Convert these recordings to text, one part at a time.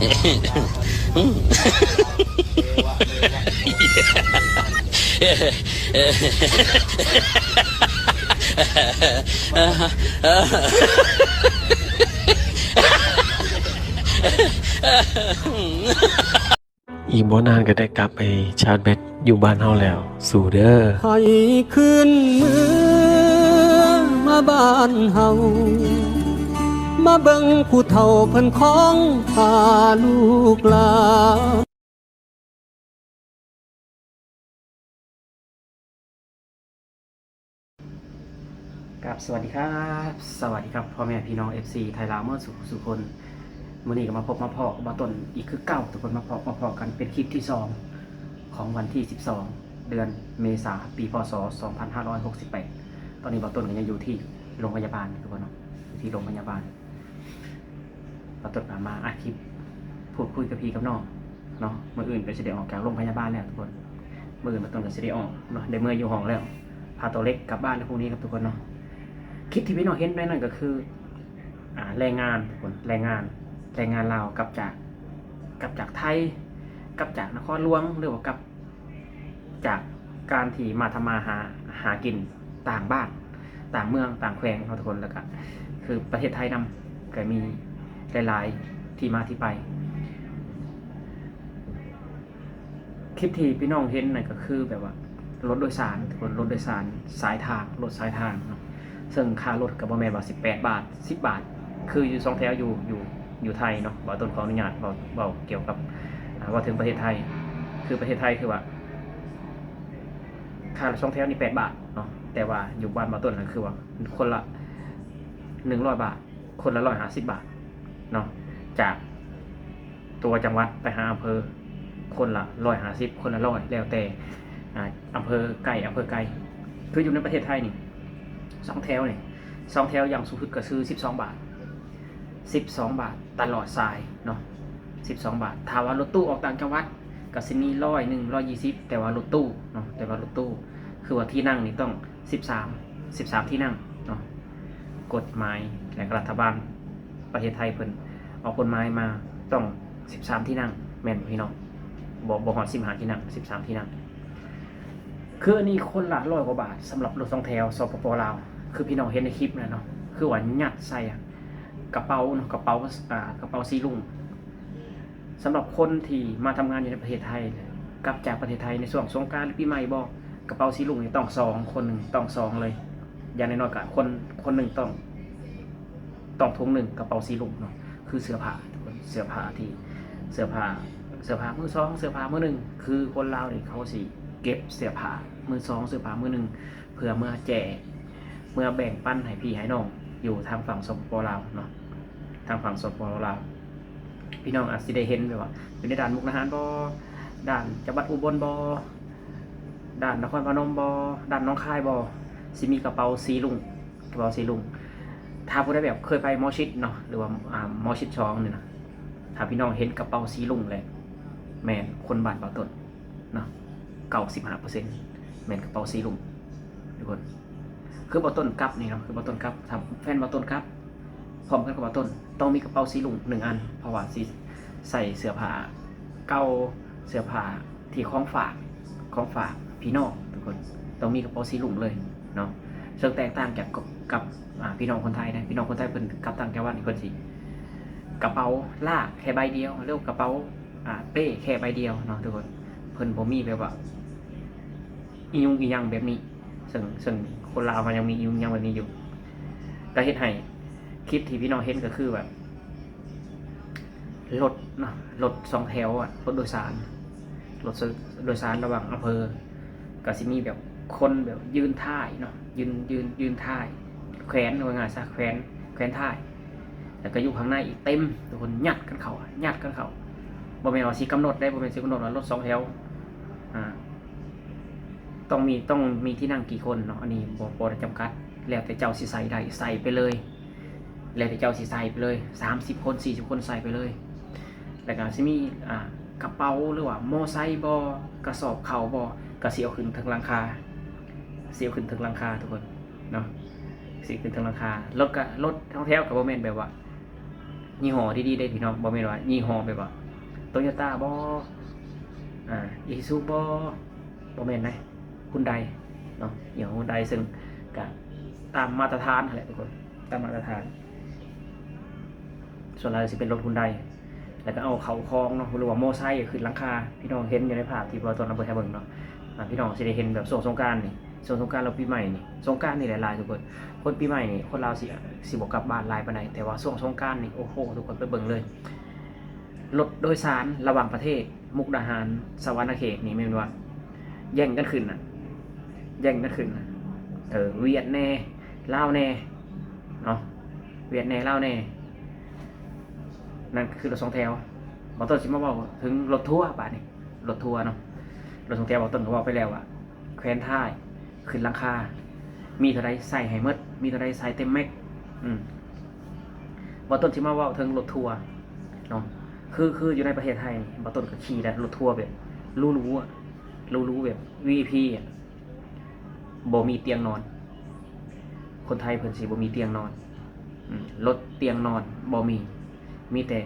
ອີກບໍ່ນານກໍໄດ້ກັບໄປຊາດແບັດຢູ່ບ້ານເຮົາແລ້ວ ສູ້ເດີ. ໃຫ້ຄືນເມືອມາບ້ານເຮົາ ມາເບິ່ງຜູ້ເຖົ້າເພິ່ນຄອງພາລູກຫຼານ. ກາບສະຫວັດດີຄັບ ສະຫວັດດີຄັບ ພໍ່ແມ່ພີ່ນ້ອງ ເອັຟຊີ ໄທລາວໝົດສູ່ຜູ້ສູ່ຄົນ. ມື້ນີ້ກໍມາພົບມາພໍ້ກັບບ່າວຕົ້ນອີກຄືເກົ່າ ທຸກຄົນ ມາພໍ້ມາພໍ້ກັນເປັນຄລິບທີສອງຂອງວັນທີສິບສອງ ເດືອນເມສາ ປີ ພ.ສ. ສອງພັນຫ້າຮ້ອຍຫົກສິບແປດ. ຕອນນີ້ບ່າວຕົ້ນກໍຍັງຢູ່ທີ່ໂຮງພະຍາບານ ທຸກຄົນເນາະ ຢູ່ທີ່ໂຮງພະຍາບານ. ບ່າວຕົ້ນກໍມາອັດຄລິບພູດຄຸຍກັບພີ່ກັບນ້ອງເນາະ. ມື້ອື່ນກໍຊິໄດ້ອອກຈາກໂຮງພະຍາບານແລ້ວທຸກຄົນ ມື້ອື່ນບ່າວຕົ້ນກໍຊິໄດ້ອອກເນາະ ໄດ້ເມືອຢູ່ຫ້ອງແລ້ວ ພາໂຕເລັກກັບບ້ານໃນພວກນີ້ຄັບທຸກຄົນເນາະ. ຄລິບທີ່ພີ່ນ້ອງເຫັນໄປນັ້ນກໍຄື ອ່າ ແຮງງານທຸກຄົນ ແຮງງານ ແຮງງານລາວກັບຈາກ ກັບຈາກໄທ ກັບຈາກນະຄອນຫຼວງ ຫຼືວ່າກັບ ຈາກການທີ່ມາທຳມາຫາ ຫາກິນຕ່າງບ້ານ ຕ່າງເມືອງ ຕ່າງແຂວງເນາະທຸກຄົນ ແລ້ວກະຄືປະເທດໄທນຳ ກະມີຫຼາຍໆທີ່ມາທີ່ໄປ. ຄລິບທີ່ພີ່ນ້ອງເຫັນນັ້ນກະຄືແບບວ່າລົດໂດຍສານທຸກຄົນ ລົດໂດຍສານສາຍທາງ ລົດສາຍທາງເນາະ ເຊິ່ງຄ່າລົດກໍບໍ່ແມ່ນວ່າສິບແປດບາດ ສິບບາດ ຄືຢູ່ສອງແຖວຢູ່ ຢູ່ ຢູ່ໄທເນາະ. ບ່າວຕົ້ນຂໍອະນຸຍາດເວົ້າ ເວົ້າກ່ຽວກັບ ອ່າ ເວົ້າເຖິງປະເທດໄທ ຄືປະເທດໄທຄືວ່າ ຄ່າລົດສອງແຖວນີ້ແປດບາດເນາະ ແຕ່ວ່າຢູ່ບ້ານບ່າວຕົ້ນນັ້ນຄືວ່າຄົນລະໜຶ່ງຮ້ອຍບາດ ຄົນລະຮ້ອຍຫ້າສິບບາດເນາະ ຈາກຕົວຈັງຫວັດໄປຫາອຳເພີ ຄົນລະຮ້ອຍຫ້າສິບ ຄົນລະຮ້ອຍ ແລ້ວແຕ່ ອ່າ ອຳເພີໃກ້ ອຳເພີໄກ. ຄືຢູ່ໃນປະເທດໄທນີ້ ສອງແຖວນີ້ ສອງແຖວຢ່າງສູງສຸດກໍຄືສິບສອງບາດ ສິບສອງບາດຕະຫຼອດສາຍເນາະ ສິບສອງບາດ. ຖ້າວ່າລົດຕູ້ອອກຕ່າງຈັງຫວັດກໍຊິມີຮ້ອຍໜຶ່ງ ຮ້ອຍຊາວ ແຕ່ວ່າລົດຕູ້ເນາະ ແຕ່ວ່າລົດຕູ້ ຄືວ່າທີ່ນັ່ງນີ້ຕ້ອງສິບສາມ ສິບສາມທີ່ນັ່ງເນາະ. ກົດໝາຍ ແລະ ລັດຖະບານປະເທດໄທເພິ່ນອອກກົດໝາຍມາຕ້ອງສິບສາມທີ່ນັ່ງ ແມ່ນບໍ່ພີ່ນ້ອງ? ບໍ່ ບໍ່ຮອດສິບຫ້າທີ່ນັ່ງ ສິບສາມທີ່ນັ່ງ. ຄືອັນນີ້ຄົນລະຮ້ອຍກວ່າບາດ ສຳລັບລົດສອງແຖວ ສປປ ລາວ ຄືພີ່ນ້ອງເຫັນໃນຄລິບນັ້ນເນາະ ຄືວ່າຍັດໃສ່ ອາ ກະເປົາເນາະ ກະເປົາ ອາ ກະເປົາສີລຸ້ງ. ສຳລັບຄົນທີ່ມາທຳງານຢູ່ໃນປະເທດໄທ ກັບຈາກປະເທດໄທໃນຊ່ວງສົງການ ຫຼື ປີໃໝ່ບໍ ກະເປົາສີລຸ້ງນີ້ຕ້ອງສອງ ຄົນໜຶ່ງຕ້ອງສອງເລີຍ ຢ່າງໜ້ອຍໆກະຄົນ ຄົນໜຶ່ງຕ້ອງ ຕ້ອງຖົງໜຶ່ງກະເປົາສີລຸ້ງເນາະ. ຄືເສື້ອຜ້າທຸກຄົນ ເສື້ອຜ້າທີ່ ເສື້ອຜ້າ ເສື້ອຜ້າມືສອງ ເສື້ອຜ້າມືໜຶ່ງ ຄືຄົນລາວນີ້ເຂົາຊິເກັບເສື້ອຜ້າມືສອງ ເສື້ອຜ້າມືໜຶ່ງ ເພື່ອເມືອແຈກ ເມືອແບ່ງປັນໃຫ້ພີ່ໃຫ້ນ້ອງຢູ່ທາງຝັ່ງ ສປປ ລາວເນາະ ທາງຝັ່ງ ສປປ ລາວ. ພີ່ນ້ອງອາດຊິໄດ້ເຫັນແບບວ່າຢູ່ໃນດ່ານມຸກດາຫານບໍ ດ່ານຈັງຫວັດອຸບົນບໍ ດ່ານນະຄອນພະນົມບໍ ດ່ານໜອງຄາຍບໍ ຊິມີກະເປົາສີລຸ້ງ ກະເປົາສີລຸ້ງ. ຖ້າຜູ້ໃດແບບເຄີຍໄປໝໍຊິດເນາະ ຫຼືວ່າ ອ່າ ໝໍຊິດສອງນີ້ນະ ຖ້າພີ່ນ້ອງເຫັນກະເປົາສີລຸ້ງແລ້ວ ແມ່ນຄົນບ້ານບ່າວຕົ້ນເນາະ ເກົ້າສິບຫ້າເປີເຊັນ ແມ່ນກະເປົາສີລຸ້ງທຸກຄົນ. ຄືບ່າວຕົ້ນກັບນີ້ເນາະ ຄືບ່າວຕົ້ນກັບ ຖ້າແຟນບ່າວຕົ້ນກັບ ພ້ອມກັນກັບບ່າວຕົ້ນ ຕ້ອງມີກະເປົາສີລຸ້ງໜຶ່ງອັນ ເພາະວ່າຊິໃສ່ເສື້ອຜ້າເກົ່າ ເສື້ອຜ້າທີ່ຂອງຝາກ ຂອງຝາກພີ່ນ້ອງທຸກຄົນ ຕ້ອງມີກະເປົາສີລຸ້ງເລີຍເນາະ. ເຊິ່ງແຕກຕ່າງຈາກກັບ ກັບ ອ່າ ພີ່ນ້ອງຄົນໄທເດ້ ພີ່ນ້ອງຄົນໄທເພິ່ນກັບຕ່າງຈັງຫວັດນີ້ ເພິ່ນຊິກະເປົາລາກແຄ່ໃບດຽວ ຫຼືກະເປົາ ອ່າ ເປ້ແຄ່ໃບດຽວເນາະທຸກຄົນ ເພິ່ນບໍ່ມີແບບວ່າອີຫຍຸ້ງອີຫຍັງແບບນີ້. ເຊິ່ງ ເຊິ່ງຄົນລາວເຮົາຍັງມີອີຫຍຸ້ງອີຫຍັງແບບນີ້ຢູ່ ກໍເຮັດໃຫ້ຄລິບທີ່ພີ່ນ້ອງເຫັນກໍຄືແບບ ລົດເນາະ ລົດສອງແຖວອະ ລົດໂດຍສານ ລົດໂດຍສານລະຫວ່າງອຳເພີ ກໍຊິມີແບບຄົນແບບຢືນທ້າຍເນາະ ຢືນ ຢືນ ຢືນທ້າຍ ແຂວນ ເວົ້າງ່າຍຊະ ແຂວນ ແຂວນທ້າຍ ແລ້ວກໍຢູ່ຂ້າງໃນອີກເຕັມ ທຸກຄົນ ຍັດກັນເຂົ້າ ຍັດກັນເຂົ້າ. ບໍ່ແມ່ນວ່າຊິກຳນົດໄດ້ ບໍ່ແມ່ນຊິກຳນົດວ່າລົດສອງແຖວ ອ່າ ຕ້ອງມີ ຕ້ອງມີທີ່ນັ່ງກີ່ຄົນເນາະ ອັນນີ້ບໍ່ ບໍ່ໄດ້ຈຳກັດ ແລ້ວແຕ່ເຈົ້າຊິໃສ່ໄດ້ ໃສ່ໄປເລີຍ ແລ້ວແຕ່ເຈົ້າຊິໃສ່ໄປເລີຍ ສາມສິບຄົນ ສີ່ສິບຄົນ ໃສ່ໄປເລີຍ. ແລ້ວກໍຊິມີ ອ່າ ກະເປົາ ຫຼືວ່າມໍໄຊບໍ ກະສອບເຂົ້າບໍ ກໍຊິເອົາຂຶ້ນເທິງຫຼັງຄາ ຊິເອົາຂຶ້ນເທິງຫຼັງຄາທຸກຄົນເນາະ ຊິຂຶ້ນເທິງຫຼັງຄາ. ລົດກໍ ລົດສອງແຖວກໍບໍ່ແມ່ນແບບວ່າ ຍີ່ຫໍ້ດີໆເດ້ພີ່ນ້ອງ, ບໍ່ແມ່ນວ່າຍີ່ຫໍ້ແບບວ່າໂຕໂຍຕ້າບໍ ອາ ອີຊູຊູບໍ ບໍ່ແມ່ນໃດ໋ ຮຸນໄດເນາະ, ຍີ່ຫໍ້ຮຸນໄດ ເຊິ່ງກະຕາມມາດຕະຖານຫັ້ນແຫຼະທຸກຄົນ, ຕາມມາດຕະຖານ. ສ່ວນຫຼາຍຊິເປັນລົດຮຸນໄດ ແລ້ວກໍເອົາເຂົ້າຂອງເນາະ ຫຼືວ່າມໍໄຊຂຶ້ນຫຼັງຄາ. ພີ່ນ້ອງເຫັນຢູ່ໃນພາບທີ່ບ່າວຕົ້ນເອົາໄປໃຫ້ເບິ່ງເນາະ, ອາ ພີ່ນ້ອງຊິໄດ້ເຫັນແບບຊ່ວງສົງການນີ້, ຊ່ວງສົງການ ຫຼື ປີໃໝ່ນີ້, ສົງການນີ້ແຫຼະຫຼາຍທຸກຄົນ. ຄົນປີໃໝ່ນີ້ ຄົນລາວຊິ ຊິບໍ່ກັບບ້ານຫຼາຍປານໃດ, ແຕ່ວ່າຊ່ວງສົງການນີ້ ໂອ້ໂຫ ທຸກຄົນໄປເບິ່ງເລີຍ. ລົດໂດຍສານລະຫວ່າງປະເທດ ມຸກດາຫານ ສະຫວັນນະເຂດນີ້ແມ່ນວ່າແຍ່ງກັນຂຶ້ນນະ, ແຍ່ງກັນຂຶ້ນນະ. ເອີ ຫວຽດແດ່ ລາວແດ່ເນາະ, ຫວຽດແດ່ ລາວແດ່. ນັ້ນຄືລົດສອງແຖວ. ບ່າວຕົ້ນຊິມາເວົ້າເຖິງລົດທົວບາດນີ້, ລົດທົວເນາະ, ລົດສອງແຖວ ບ່າວຕົ້ນກໍເວົ້າໄປແລ້ວວ່າ ແຂວນທ້າຍ ຂຶ້ນຫຼັງຄາ ມີເທົ່າໃດໃສ່ໃຫ້ໝົດ, ມີເທົ່າໃດໃສ່ເຕັມແມັກ. ອືມ ບ່າວຕົ້ນຊິມາເວົ້າເຖິງລົດທົວເນາະ, ຄື ຄືຢູ່ໃນປະເທດໄທນີ້ ບ່າວຕົ້ນກໍຂີ່ແລ້ວ ລົດທົວແບບຫຼູໆ ຫຼູໆ ແບບ ວີໄອພີ ອະ ບໍ່ມີຕຽງນອນ. ຄົນໄທເພິ່ນຊິບໍ່ມີຕຽງນອນ, ອືມ ລົດຕຽງນອນບໍ່ມີ, ມີແຕ່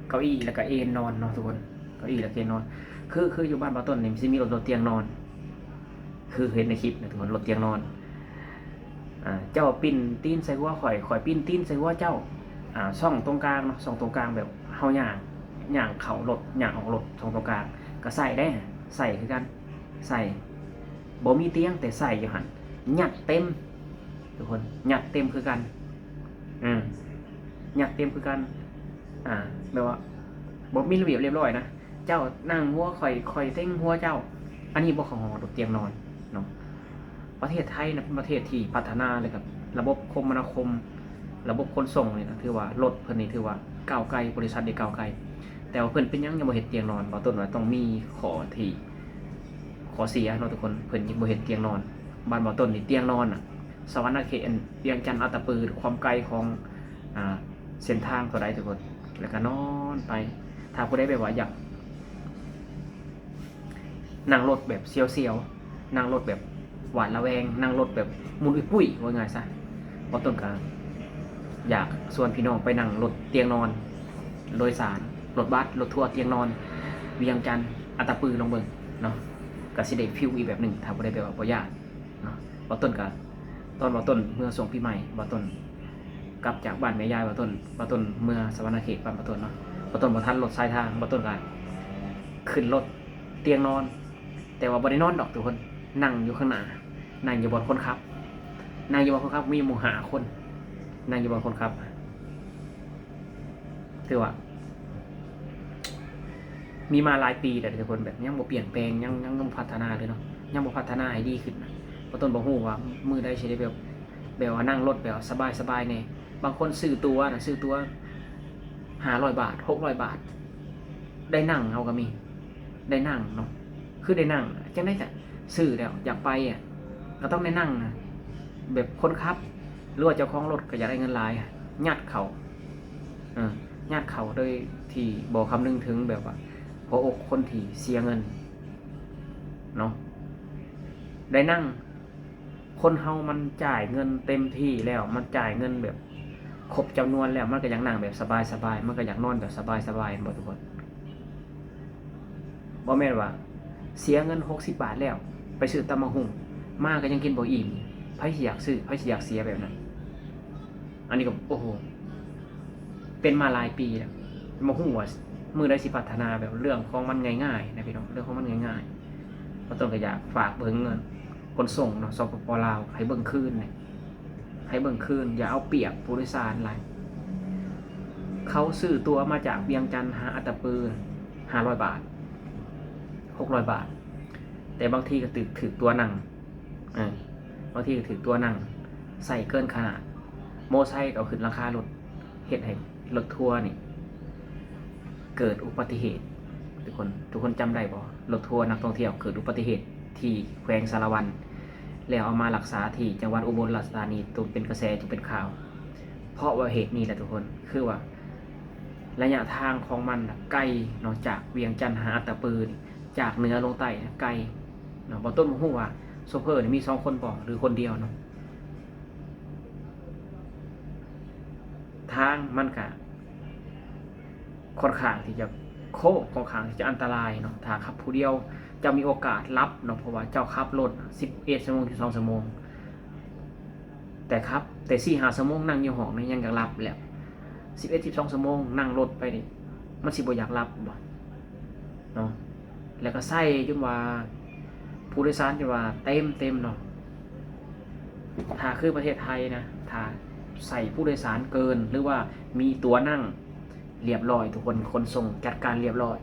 ເກົ້າอี้ ແລ້ວກໍເອນນອນເນາະທຸກຄົນ, ເກົ້າอี้ ແລ້ວກໍເອນນອນ. ຄື ຄືຢູ່ບ້ານບ່າວຕົ້ນນີ້ ມັນຊິມີລົດ ລົດຕຽງນອນ ຄືເຫັນໃນຄລິບນະທຸກຄົນ, ລົດຕຽງນອນ. ອາ ເຈົ້າປິ່ນຕີນໃສ່ຫົວຂ້ອຍ, ຂ້ອຍປິ່ນຕີນໃສ່ຫົວເຈົ້າ. ອາ ຊ່ອງຕົງກາງເນາະ, ຊ່ອງຕົງກາງແບບເຮົາຍ່າງ ຍ່າງເຂົ້າລົດ ຍ່າງອອກລົດ, ຊ່ອງຕົງກາງກໍໃສ່ໄດ້, ໃສ່ຄືກັນ ໃສ່ ບໍ່ມີຕຽງ ແຕ່ໃສ່ຢູ່ຫັ້ນ ຍັດເຕັມ ທຸກຄົນ, ຍັດເຕັມຄືກັນ. ອືມ ຍັດເຕັມຄືກັນ. ອາ ແບບວ່າບໍ່ມີລະບຽບລຽບຮ້ອຍນະ, ເຈົ້ານັ່ງຫົວຂ້ອຍ ຂ້ອຍເຕັງຫົວເຈົ້າ. ອັນນີ້ບໍ່ເຂົ້າຮອດດອກຕຽງນອນເນາະ. ປະເທດໄທນະ ເປັນປະເທດທີ່ພັດທະນາ ແລ້ວກໍລະບົບຄົມມະນາຄົມ ລະບົບຂົນສົ່ງນີ້ນະ ຖືວ່າລົດເພິ່ນນີ້ຖືວ່າກ້າວໄກ, ບໍລິສັດນີ້ກ້າວໄກ. ແຕ່ວ່າເພິ່ນເປັນຫຍັງຍັງບໍ່ເຮັດຕຽງນອນ? ບ່າວຕົ້ນວ່າຕ້ອງມີຂໍ້ທີ່ ຂໍ້ເສຍເນາະທຸກຄົນ, ເພິ່ນຍັງບໍ່ເຮັດຕຽງນອນ. ບ້ານບ່າວຕົ້ນນີ້ຕຽງນອນນະ ສະຫວັນນະເຂດ ວຽງຈັນ ອັດຕະປື ຄວາມໄກຂອງ ອາ ເສັ້ນທາງເທົ່າໃດທຸກຄົນ, ແລ້ວກໍນອນໄປ. ຖ້າຜູ້ໃດແບບວ່າຢາກ ນັ່ງລົດແບບສຽວໆ, ນັ່ງລົດແບບຫວາດລະແວງ, ນັ່ງລົດແບບໝຸ່ນອຸ້ຍປຸ້ຍ ເວົ້າງ່າຍຊະ, ບ່າວຕົ້ນກໍຢາກຊວນພີ່ນ້ອງໄປນັ່ງລົດຕຽງນອນ ໂດຍສານ ລົດບັສ ລົດທົວຕຽງນອນ ວຽງຈັນ ອັດຕະປື ລອງເບິ່ງເນາະ, ກໍຊິໄດ້ຟີລອີກແບບໜຶ່ງ ຖ້າຜູ້ໃດແບບວ່າບໍ່ຢ້ານເນາະ. ບ່າວຕົ້ນກໍ ຕອນບ່າວຕົ້ນເມື່ອຊ່ວງປີໃໝ່ ບ່າວຕົ້ນ ກັບຈາກບ້ານແມ່ຍາຍບ່າວຕົ້ນ, ບ່າວຕົ້ນເມືອສະຫວັນນະເຂດບ້ານບ່າວຕົ້ນເນາະ, ບ່າວຕົ້ນບໍ່ທັນລົດສາຍທາງ, ບ່າວຕົ້ນກໍຂຶ້ນລົດຕຽງນອນ, ແຕ່ວ່າບໍ່ໄດ້ນອນດອກທຸກຄົນ, ນັ່ງຢູ່ຂ້າງໜ້າ, ນັ່ງຢູ່ບ່ອນຄົນຂັບ, ນັ່ງຢູ່ບ່ອນຄົນຂັບ, ມີໝູ່ຫ້າຄົນ ນັ່ງຢູ່ບ່ອນຄົນຂັບ. ຖືວ່າມີມາຫຼາຍປີແລ້ວທຸກຄົນ, ແບບຍັງບໍ່ປ່ຽນແປງ, ຍັງ ຍັງ ຍັງບໍ່ພັດທະນາເລີຍເນາະ, ຍັງບໍ່ພັດທະນາໃຫ້ດີຂຶ້ນ. ບ່າວຕົ້ນບໍ່ຮູ້ວ່າມື້ໃດຊິໄດ້ແບບ ແບບວ່ານັ່ງລົດແບບສະບາຍໆແດ່. ບາງຄົນຊື້ຕົ໋ວນະ ຊື້ຕົ໋ວຫ້າຮ້ອຍບາດ ຫົກຮ້ອຍບາດ ໄດ້ນັ່ງເອົາກໍມີ, ໄດ້ນັ່ງເນາະ, ຄືໄດ້ນັ່ງ. ຈັ່ງໃດກະຊື້ແລ້ວຢາກໄປອະ ກໍຕ້ອງໄດ້ນັ່ງນະ, ແບບຄົນຂັບ ຫຼືວ່າເຈົ້າຂອງລົດກໍຢາກໄດ້ເງິນຫຼາຍ ຍັດເຂົ້າ ເອີ ຍັດເຂົ້າໂດຍທີ່ບໍ່ຄຳນຶງເຖິງແບບວ່າຫົວອົກຄົນທີ່ເສຍເງິນເນາະ. ໄດ້ນັ່ງ ຄົນເຮົາມັນຈ່າຍເງິນເຕັມທີ່ແລ້ວ, ມັນຈ່າຍເງິນແບບຄົບຈຳນວນແລ້ວ, ມັນກໍຢາກນັ່ງແບບສະບາຍໆ, ມັນກໍຢາກນອນແບບສະບາຍໆ ແມ່ນບໍ່ທຸກຄົນ? ບໍ່ແມ່ນວ່າເສຍເງິນຫົກສິບບາດແລ້ວ ໄປຊື້ຕຳບັກຫຸ່ງ ມາກໍຍັງກິນບໍ່ອີ່ມ, ໃຜຊິຢາກຊື້? ໃຜຊິຢາກເສຍແບບນັ້ນ? ອັນນີ້ກໍ ໂອ້ໂຫ ເປັນມາຫຼາຍປີແລ້ວ, ບໍ່ຮູ້ວ່າມື້ໃດຊິພັດທະນາ. ແບບເລື່ອງຂອງມັນງ່າຍໆນະພີ່ນ້ອງ, ເລື່ອງຂອງມັນງ່າຍໆ. ບ່າວຕົ້ນກໍຢາກຝາກເຖິງ ອັນ ຂົນສົ່ງເນາະ ສປປ ລາວ ໃຫ້ເບິ່ງຄືນນີ້, ໃຫ້ເບິ່ງຄືນ, ຢ່າເອົາປຽບຜູ້ໂດຍສານຫຼາຍ. ເຂົາຊື້ຕົ໋ວມາຈາກວຽງຈັນຫາອັດຕະປື ຫ້າຮ້ອຍບາດ ຫົກຮ້ອຍບາດ, ແຕ່ບາງທີກໍຖືກ ຖືກຕົ໋ວນັ່ງ ເອີ ບາງທີກໍຖືກຕົ໋ວນັ່ງ ໃສ່ເກີນຂະໜາດ, ມໍໄຊກໍເອົາຂຶ້ນຫຼັງຄາລົດ ເຮັດໃຫ້ລົດທົວນີ້ເກີດອຸບັດຕິເຫດ. ທຸກຄົນ ທຸກຄົນຈຳໄດ້ບໍ່? ລົດທົວນັກທ່ອງທ່ຽວເກີດອຸບັດຕິເຫດທີ່ແຂວງສາລະວັນ ແລ້ວເອົາມາຮັກສາທີ່ຈັງຫວັດອຸບົນລາຊະທານີ ຈົນເປັນກະແສ ຈົນເປັນຂ່າວ ເພາະວ່າເຫດນີ້ແຫຼະທຸກຄົນ. ຄືວ່າໄລຍະທາງຂອງມັນນະໄກເນາະ, ຈາກວຽງຈັນຫາອັດຕະປືນີ້ ຈາກເໜືອລົງໃຕ້ນະໄກເນາະ. ບ່າວຕົ້ນບໍ່ຮູ້ວ່າໂຊເຟີນີ້ມີສອງຄົນບໍ່ ຫຼືຄົນດຽວເນາະ. ທາງມັນກະ ຂ້ອນຂ້າງທີ່ຈະໂຄ້ງ ຂ້ອນຂ້າງທີ່ຈະອັນຕະລາຍເນາະ. ຖ້າຂັບຜູ້ດຽວ ເຈົ້າມີໂອກາດຫຼັບເນາະ ເພາະວ່າເຈົ້າຂັບລົດສິບເອັດຊົ່ວໂມງ ສິບສອງຊົ່ວໂມງ ແຕ່ຂັບແຕ່ສີ່ຫ້າຊົ່ວໂມງ ນັ່ງຢູ່ຫ້ອງນີ້ຍັງຢາກຫຼັບແລ້ວ ສິບເອັດ ສິບສອງຊົ່ວໂມງ ນັ່ງລົດໄປນີ້ ມັນຊິບໍ່ຢາກຫຼັບບໍ່ເນາະ? ແລ້ວກໍໃສ່ຈົນວ່າຜູ້ໂດຍສານຈົນວ່າເຕັມໆເນາະ. ຖ້າຄືປະເທດໄທນະ ຖ້າໃສ່ຜູ້ໂດຍສານເກີນ ຫຼືວ່າມີຕົວນັ່ງ ລຽບຮ້ອຍທຸກຄົນ, ຂົນສົ່ງຈັດການລຽບຮ້ອຍ.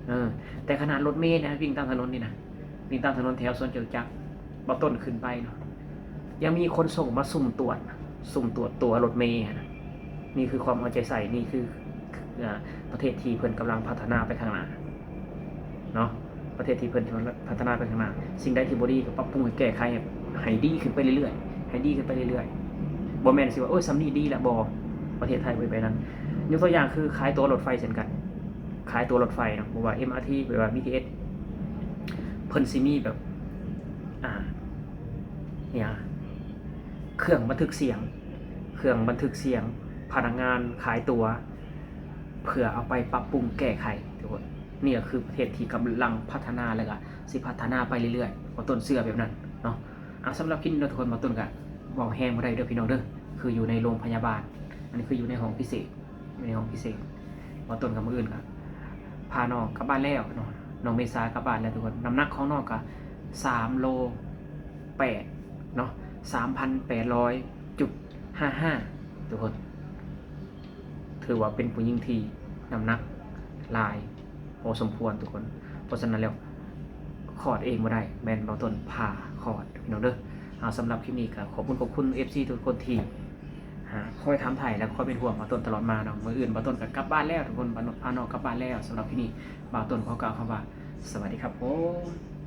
ເອີ ແຕ່ຂະໜາດລົດເມນະ ວິ່ງຕາມຖະໜົນນີ້ນະ ວິ່ງຕາມຖະໜົນແຖວສວນຈະຕຸຈັກ ບ່າວຕົ້ນຂຶ້ນໄປເນາະ ຍັງມີຂົນສົ່ງມາຊຸ່ມຕວດ ຊຸ່ມຕວດຕົວລົດເມຫັ້ນນະ. ນີ້ຄືຄວາມເອົາໃຈໃສ່ ນີ້ຄື ອາ ປະເທດທີ່ເພິ່ນກຳລັງພັດທະນາໄປຂ້າງໜ້າເນາະ, ປະເທດທີ່ເພິ່ນກຳລັງພັດທະນາໄປຂ້າງໜ້າ. ສິ່ງໃດທີ່ບໍ່ດີກໍປັບປຸງໃຫ້ແກ້ໄຂ ໃຫ້ ໃຫ້ດີຂຶ້ນໄປເລື້ອຍໆ ໃຫ້ດີຂຶ້ນໄປເລື້ອຍໆ. ບໍ່ແມ່ນຊິວ່າ ໂອ້ຍ ສ່ຳນີ້ດີແລ້ວ ບໍ່. ປະເທດໄທບໍ່ເປັນແບບນັ້ນ. ຍົກຕົວຢ່າງຄືຂາຍຕົວລົດໄຟເຊັ່ນກັນ, ຂາຍຕົວລົດໄຟເນາະ ບໍ່ວ່າເອັມອາທີ ບໍ່ວ່າບີທີເອສ ເພິ່ນຊິມີແບບ ອ່າ ຫຍັງ ເຄື່ອງບັນທຶກສຽງ, ເຄື່ອງບັນທຶກສຽງພະນັກງານຂາຍຕົວ ເພື່ອເອົາໄປປັບປຸງແກ້ໄຂ ທຸກຄົນ. ນີ້ກໍຄືປະເທດທີ່ກຳລັງພັດທະນາ ແລ້ວກໍຊິພັດທະນາໄປເລື້ອຍໆ. ບ່າວຕົ້ນເຊື່ອແບບນັ້ນເນາະ. ອ່າ ສຳລັບຄລິບນີ້ເນາະ ທຸກຄົນ, ບ່າວຕົ້ນກໍເວົ້າແຮງບໍ່ໄດ້ເດີ້ ພີ່ນ້ອງເດີ້, ຄືຢູ່ໃນໂຮງພະຍາບານ, ອັນນີ້ຄືຢູ່ໃນຫ້ອງພິເສດ, ຢູ່ໃນຫ້ອງພິເສດ. ບ່າວຕົ້ນກັບມື້ອື່ນກໍພານ້ອງກັບບ້ານແລ້ວເນາະ, ນ້ອງເມສາກັບບ້ານແລ້ວ ທຸກຄົນ. ນ້ຳໜັກຂອງນ້ອງກໍສາມໂລແປດເນາະ, ສາມພັນແປດຮ້ອຍຈຸດຫ້າຫ້າ ທຸກຄົນ. ຖືວ່າເປັນຜູ້ຍິງທີ່ນ້ຳໜັກຫຼາຍພໍສົມຄວນ ທຸກຄົນ. ເພາະສະນັ້ນແລ້ວ ຄອດເອງບໍ່ໄດ້, ແມ່ນບ່າວຕົ້ນພາຄອດ ພີ່ນ້ອງເດີ້. ເອົາ ສຳລັບຄລິບນີ້ກໍຂອບຄຸນ ຂອບຄຸນເອັຟຊີທຸກຄົນທີ່ ຫາ ຄອຍຖາມໄຖ່ ແລະ ຄອຍເປັນຫ່ວງບ່າວຕົ້ນຕະຫຼອດມາເນາະ. ມື້ອື່ນບ່າວຕົ້ນກໍກັບບ້ານແລ້ວ ທຸກຄົນ, ພານ້ອງກັບບ້ານແລ້ວ. ສຳລັບຄລິບນີ້ ບ່າວຕົ້ນຂໍກ່າວຄຳວ່າ ສະຫວັດດີຄັບຜົມ.